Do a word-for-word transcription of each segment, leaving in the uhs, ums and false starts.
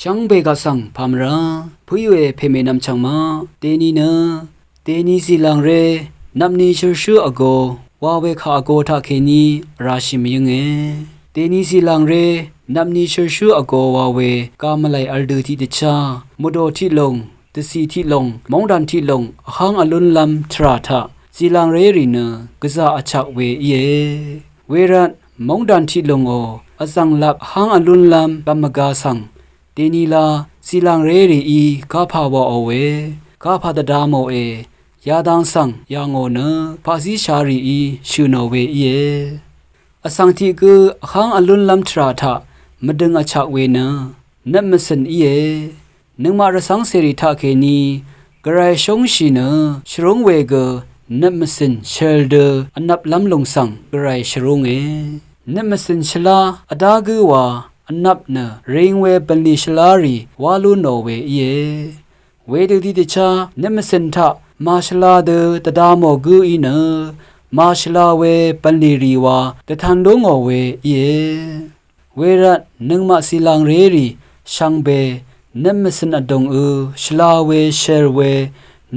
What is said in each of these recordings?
Shvngbe gaq svng pàmvrá pø̀í we pèmènvm chv̀ngmaq dèni nø dèni zìlàngré nvpni shørshǿ vgō wa we kà vgō taqkèní vrāshì mvyǿnge. Dèni zìlàngré nvpni shørshǿ vgō wa we gàmvlàì vl dø tiqdvchá mvdò tiqlùng, dvcì tiqlùng, móngdàn tiqlùng vháng vlúnlv́m tvrà taq zìlàngré rì nø gvzà vchak we íe. Wervt móngdàn tiqlùngò vzv̀ng lap vháng vlúnlv́m gv̀m mvgā svng dènila zìlàngré rìí gapà wàò we gapà dvda mòe. Yadang svng yà ngò nø paqzíshà rìí shø̀ nò we íe. Vsvng tiq gǿ vháng vlúnlv́m tvrà taq mvdøng vchak we nø nøt mvcø̀n íe. Nøngmaq rvcv́ng cèrì taqkèní gvray shóngshì nø shvrúng we gø nøt mvcø̀n shøl dø vnvplv́m lùng svng gvray shvrúnge. Nøt mvcø̀n shvlá vdá gǿ wa vnvp nø ring we bv̀nlì shvlá rì wá lú nò we íe. Wedø tiqdvchá nøt mvcø̀n taq màshvla dø dvda mò gǿí nø màshvla we bv̀nlì rì wa dvtan lú ngò we íe. Wervt nøngmaq zìlàngré rì shvngbe nøt mvcø̀n vdùng ø shvla we shèr we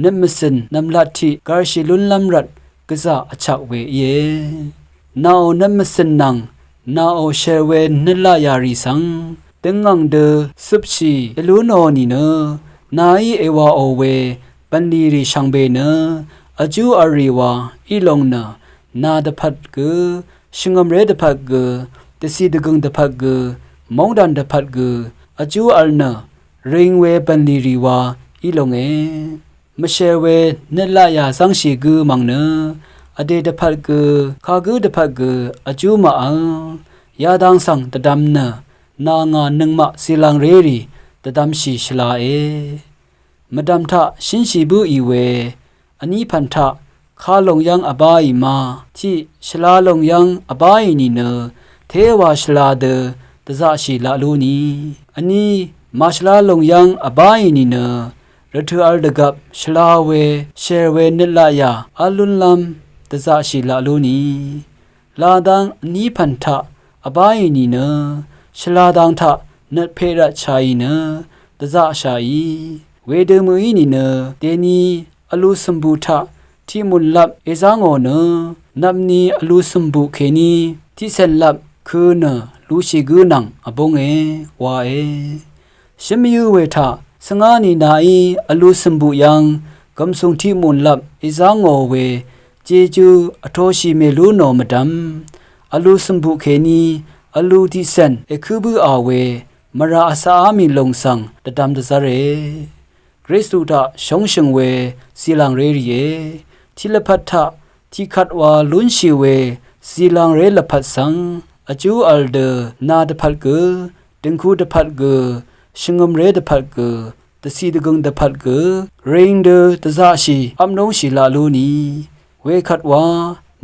nøt mvcø̀n nv̀mlat tiq gvrshì lúnlv́m rvt gvzà vchak we íe. Nàò nøt mvcø̀n nvng nàò shèr we nøt laqyà rì svng døngngàng dø cøpshì dvlú nò nìnø nàí èwàò we bv̀nlì rì shvngbe nø vjú vl rì wa í long nø nà dvpvt gø shvngø̀mré dvpvt gø dvcì dvgø̀ng dvpvt gø móngdàn dvpvt gø vjú vl nø ring we bv̀nlì rì wa í longe. Mvshèr we nøt laqyà zv́ngshì gǿ mv̀ng nø vdè dvpvt gø kagǿ dvpvt gø vjú màvl. Yadang svng dvdvm nø nà ngà nøngmaq zìlàngré rì dvdvmshì shvlae. Mvdv̀m taq shínshì bǿì we vní pv̀n taq ka lùng yv́ng vbáì ma tiq shvla lùng yv́ng vbáì nìnø téwa shvla dø dvzaqshì laq lú ni. Vní màshvla lùng yv́ng vbáì nìnø rvtø̀ vl dvgvp shvla we shèr we nøt laqyà v́l lúnlv́m dvzaqshì laq lú ni. Ladang vní pv̀n taq vbáì nìnø shvladang taq nøt peq rvtshàì nø dvzaqshàì. Wedø mø̀í nìnø dèni vlu cø̀mbuq taq tiqmùnlap èzá ngò nø nvpni vlu cø̀mbuq kèní tiqcènlap kø̄ nø lushì gǿ nvng vbúnge wae. Shǿn mvyǿ we taq cvngá nìnaí vlu cø̀mbuq yv́ng gv̀msùng tiqmùnlap èzá ngò we jejú vtoshì mèlú nò mvdv̀m vlu cø̀mbuq kèní vlu tiqcèn èkǿ bǿà we mvrà vcaqá mì lùng svng dvdvm dvzv́re. Kristu taq shóngshø̀ng we zìlàngré rìe. Tiqlvpat taq tiqkvt wa lúnshì we zìlàngré lvpat svng vjú vl dø nà dvpvt gø, dø̀ngku dvpvt gø, shvngø̀mré dvpvt gø, dvcì dvgø̀ng dvpvt gø ring dø dvzaqshì vp núngshì laq lú ni. Wekvt wa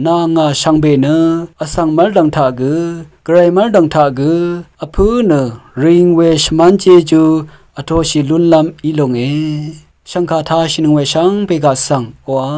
nà ngà shvngbe nø vsvng mv́rdv̀ng taq gø, gvray mv́rdv̀ng taq gø vpǿ nø ring we shvmán jejú vtoshì lúnlv́m í longe. Shv̀ngkà tāshìnøng we shvngbe gaq svng oqà